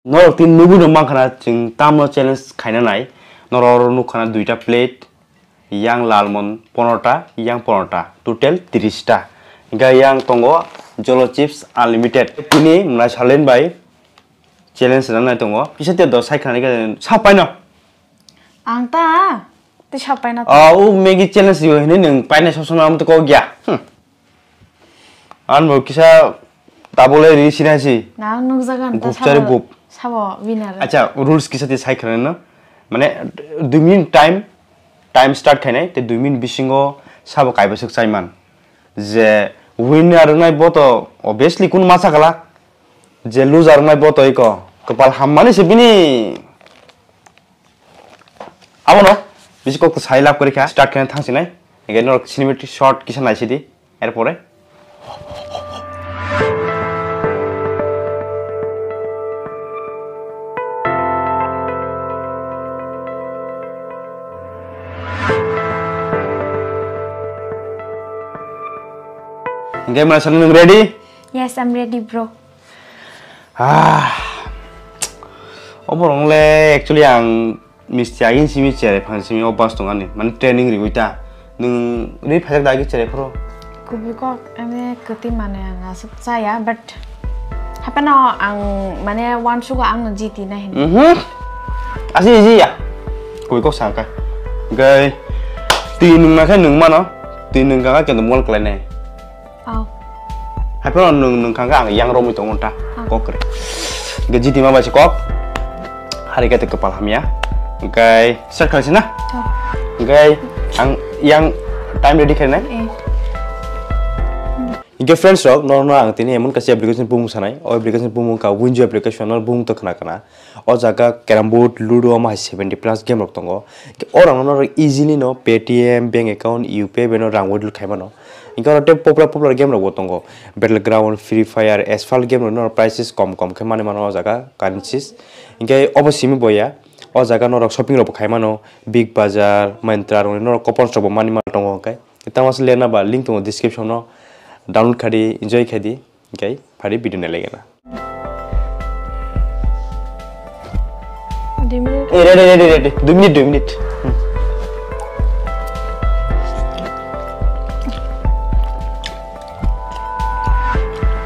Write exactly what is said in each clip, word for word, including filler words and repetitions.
Norok tin nugwi no mankha na chwng tamno challenge khaina nai. Norok oro nukha na duita plate, yang lalmon ponorota, yang ponorota, total tirista. Hingkhe yang tongo Jolo Chips Unlimited. Tini mwnai Salen bai challenge rwnai tongo. Kisa te dos sai khanai khe sa paino. Ang ta tei sa paina. Oh, u Maggie challenge yo hinwi nwng paina sob somoi amo to kok ya. Hmm. Ang bo kisa tabole ri sinasi. Na nukjagan ta Gupchari sabo, gup. Sabo winner. Acha, rules kisa te sai khanai no. Mane dui minute time, time start khainai, te dui minute bisingo sabo kaiba swk chaiman. Je winner wngnai bo to obviously kun masa kala. Je loser wngnai bo to iko. Kopal hammani se bini. Abono bisi kok to sai lab kori kha. Start khainai thang sinai. Hingke norok cinematic shot kisa nai sidi. Erpore. Hingke masa nwng ready? Yes, I'm ready, bro. Ah. Oborok le actually ang misti agin simi chere phan simi obas tong ani. Mane training riwi ta. Nwng ri phajak da agi chere phoro? Kubui kok ane kwtwi mane ang aswk chaya, but hapeno ang mane uansugo ang no jiti na hinwi. Mhm. Asi iji ya. Kubui kok sangka. Gai. Twi nwng na khe nwng mano. Twi nwng ka khe nwng mol klai nai. Oh. Hai phano nwng, nwng kha khe ang yang romwi tongo ta. Oh. Kok kwrwi. Hwnkhe jiti ma bai se kok. Hari khe twi kwpal hamya. Hwnkhe start khainai se na? Oh. Hwnkhe ang yang time ready khainai. Eh. Hwnkhe friends rok, norokno ang tini emon kaisa application bumung sanai. O application bumung kha Winjo application, no bumung to khna khna. O jaga carrom board, ludo, omo hai seventy plus game rok tongo. O rang no norok easily no Paytm, bank account, U P I bai no rang withdraw khai mano. Hingke oro tei popular, popular game rok bo tongo. Battleground, Free Fire, Asphalt game rok no prices kom kom khe manwi mano o jaga currencies. Hingke obo simi bo ya, o jaga norok shopping rok bo khai mano. Big Bazaar, Myntra rok norok coupons rok bo manwi mano tongo hingke. Tamo se lena ba link tongo description no. Download khai di, enjoy khai di. Hingke phari video nai lagena. Dui minute. Eh, ready, ready, ready. Dui minute, dui minute. Hmm.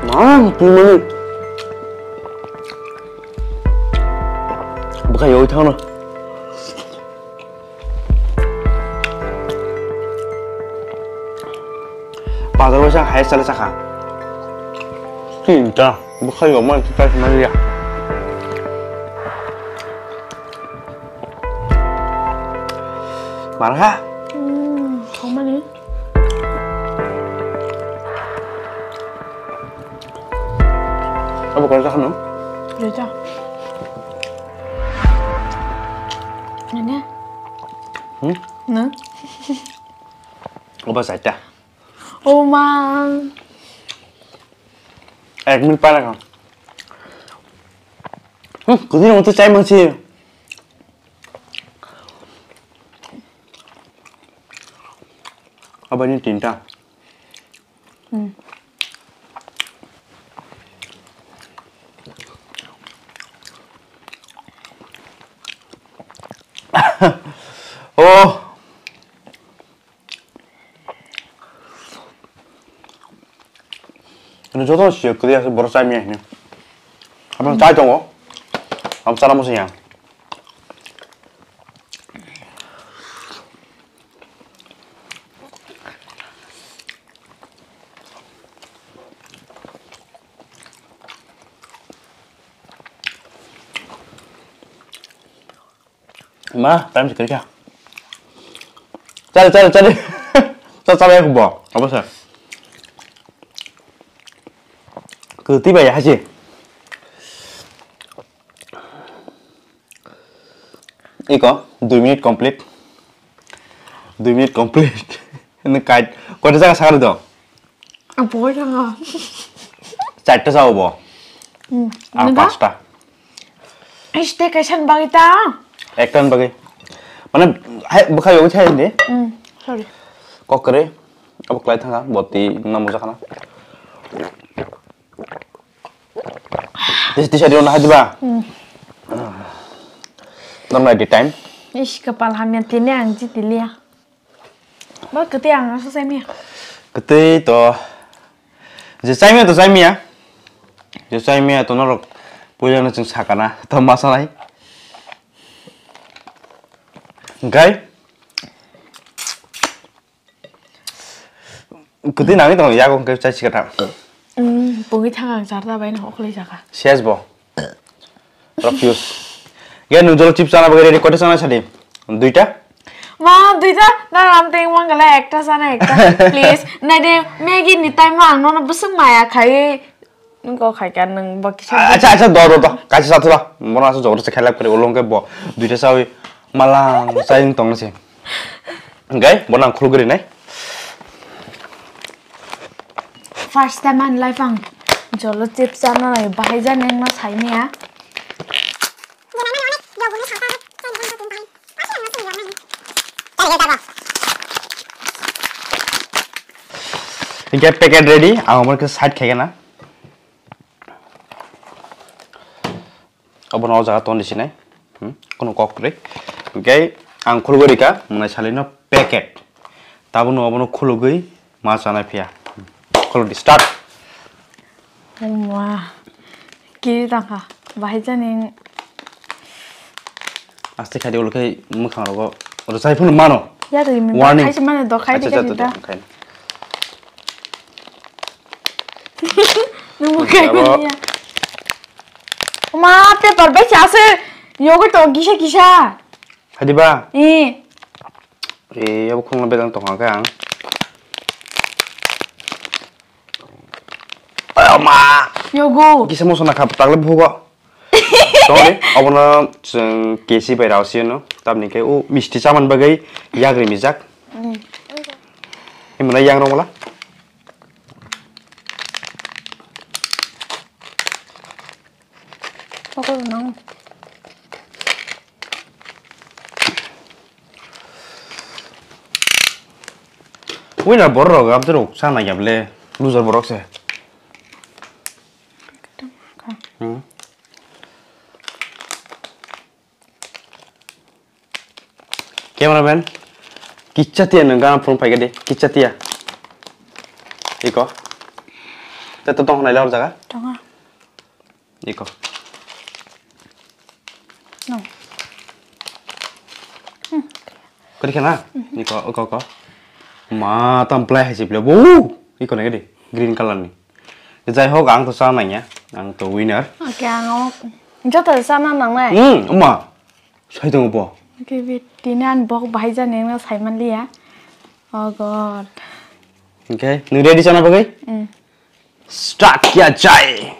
Nah, dui minute. Buka yoi thano. Bazar bai sang hai sale sakha. Tinta, bukhai yo man kita sima ya. Marha? Hmm, how many? Abo kau sakha no? Duita. Ini? Hmm? No? Oba saita. Oh ma. Ek minute para kau. Hmm, kau ni waktu cai masih. Oba ni tinta. Hmm. Oh. Ini joto sih, kau dia baru saya mie ini. Apa cai tongo? Apa cara musuhnya? Ma, time se kerja. Cari, cari, cari. Cari, cari aku bawa. Apa sih? Kau tiba ya haji. Iko, dui minute complete. Dui minute complete. Ini kait, kau ada jaga sakar itu? Apa ya? Cai ta sao bo? Hmm. Ah, nengka? Pasta. Este kaisan bagita? Ektan bagi. Mana, hai, buka yogi cai ini? Hmm, sorry. Kok kere? Apa kelai thanga? Boti namu jakana. Tis, tis, adi ona haji ba? Hmm. Norok nai di time. Ish, kapal hamya tini ang chitiliya. Ba kwtwi ang asa chaimiya. Kwtwi to. Je chaimiya to chaimiya. Je chaimiya to norok puila no chwng sakana. To ma sanai. Gai. Kwtwi nangwi tongo yago hwnkhe chai sikha thang. Pungwi thang ang charta bai no okhlai jaka. Ses bo. Refuse. Ge nung jolo chips chana bagwi ready koita chana sadi? Duita? Ma duita na ram teng mangala ekta chana ekta. Please. Nai de Maggie ni time ang nono bwswk maya khai. Nwng kok hai kha, nwng bo kisa. Acha, acha, do, do, do. Kaisa chathula. Bono asa jogor se khelap kari, ulung ke bo. Duita chawi malang, chawi tong se. Gai, bono ang khulugri nai. First time in life ang jolo chips chana nai, bahai jani ang no sai maya. Hingke packet ready, ang omo ke side khaikhe na. Obono o jaga ton di sinai. Hmm? Kono kok kwrwi. Hingke ang khulugwi rika, mwnai salino packet. Tabukno obono khulugwi ma chanai phiya. Khulugdi start. Wah. Kiri tangkha. Bahai jani. Aste khai de ulo khai mwkhang rogo. Rwchai phano mano. Ya de min. Warning. Khai se mano do khai de khai da. Nungbo khai ya. Ma paper bai chase. Yogo to gisa gisa. Hadi ba? Eh. Eh, abo khungno bedang tongkha khe ang. Oy, ma! Yogo. Kisa moso nakha, tagle bugo. Tongdi, obono chwng K C bai rao siyano. Tamni khe o misti chaman bagwi yagri mijak. Mm. Himna yang rong wala? Pokol nang. Winner borok rok abdurok sana yable loser borok se. Hmm. Cameraman, kicha tiya nang gana phone paikade, kicha tiya. Iko. Te to tong nai lor jaga. Tonga. Iko. No. Hmm. Kori khana? Iko, iko, iko. Ma, tam play hai si play. Bo! Iko nai di. Green color ni. Jai hok, ang to sa nang ya. Ang to winner. Okay, ang o. Joto sa na nang nai. Hmm, ma. Sai tongo bo. Okay, wait. Tini an bok bahai jani ang sai man liya. Oh God. Okay, nung ready chana bagwi? Hmm. Start kiya jai.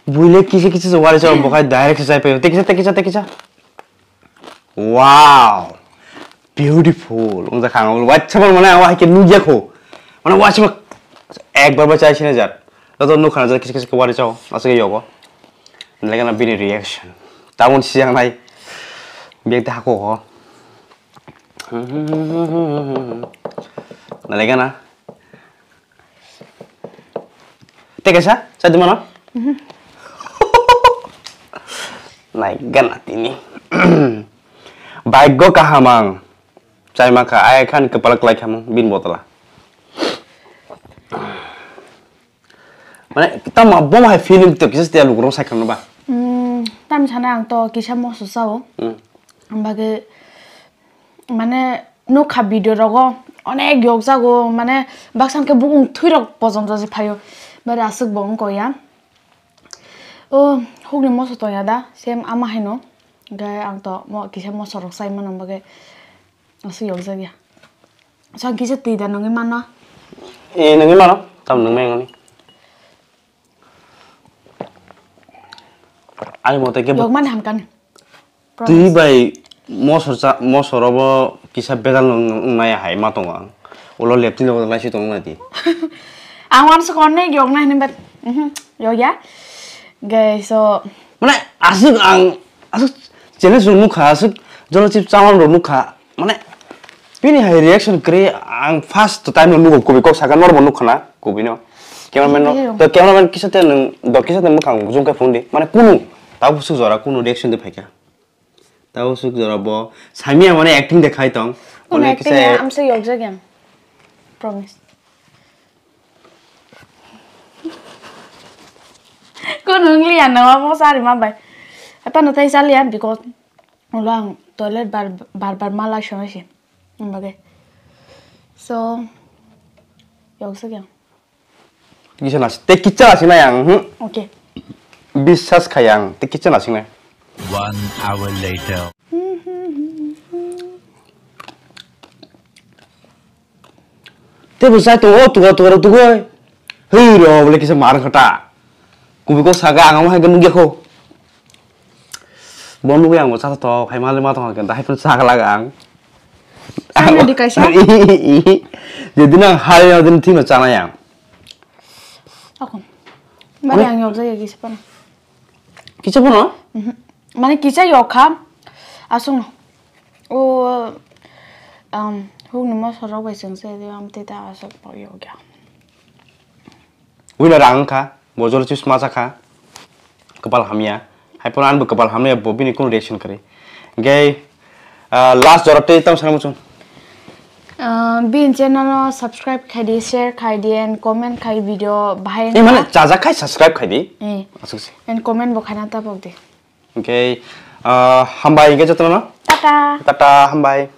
Buile kisa kisa se wari chao bokhai direct se chai payo. Tekisa, tekisa, tekisa. Wow. Beautiful. Wngkha ang waisa mane ang hai khe nugya kho. Mane waisa ekbar ba chai sine jar. Joto nukha na kisa kisa wari chao. Aswk yogo. Nalai gana bini reaction. Tabun siyang nai. Biyang te hako ho. Nalai gana. Tei kaisa, chai di mano? Nai gana tini. Baigo kaham ang. Chai mankha, ai khan kwpal kwlai khamung, bin botala. Mane, tamo bom hai feeling to kisa tiya lukurok sai khamno ba? Hmm, tam sana ang to kisa moso sao. Hmm. Ang bagwi mane nukha video rogo onek yokjago, mane baksa khe bukung thwirok pojonto se phaio, bare aswk bo wngkha ya. O hukni moso tongya da, same ama haino, hwnkhe ang to mo kisa moso rok sai mano bagwi aswk yokjakya. So ang kisa twi da nungwi mano? E, nungwi mano, tam nungmai wngni. Ani mote khe bo Yokmani hamkani. Twi bai mosor cha, mosor obo kisa bedal nung, nung nai hai ma tongo ang. Ulo leptini logo laisi tongo nai di. Ang uansuk onek yokna hini but, mhm, yokya. Guys, so Mane aswk ang, aswk challenge rok nukha, aswk jolo chip chaman rok nukha. Mane bini hai reaction kwrwi ang first time no nugo, kubui kok saka normal nukha na, kubui no. Cameraman no, to cameraman kisa te nwng do kisa te mwkhang zoom khe phone di. Mane kunu tabo suk jora kunu reaction de phaikha. Tabo suk jora bo samia mane acting de khai tong. Mane kisa amsa yokjak yang. Promise. Kunu wngli ya no abo sari ma bai. Apa no tai sali ya because ulo ang toilet bar bar bar mala shona shi. Mbage. So yokjak yang. Kisa nas, te kisa nas na yang. Hmm. Okay. Biswas khayang, te kisa nas na. One hour later. Te bo sai to o tuga tuga tuga. Hei ro bole kisa mar khata. Kubi ko saga ang hai nugya ko. Bo nugwi ang bo cha to khai mali ma to hangke dahai phano cha laga ang. Chana di kaisa? Jadi nang hai ya din thino chana yang. Ako. Bari ang yok jaya kisa pano. Kisa pano? Mane kisa yok kha. Asung. O um huk ni mosoro bai sengse de am tita asok pa yok ya. Wina rang kha, bo jolo chips ma cha kha. Kapal hamya. Hai pono anbo kapal hamya bo bini kun reaction kari. Gai last jora te tam sana muchung. Bin channel no subscribe khai di, share khai di and comment khai video bahai. Eh mane chaja khai subscribe khai di. Eh. Asuk si. And comment bo khaina ta bok di. Okay. Hambai ge jotono. Tata. Tata hambai.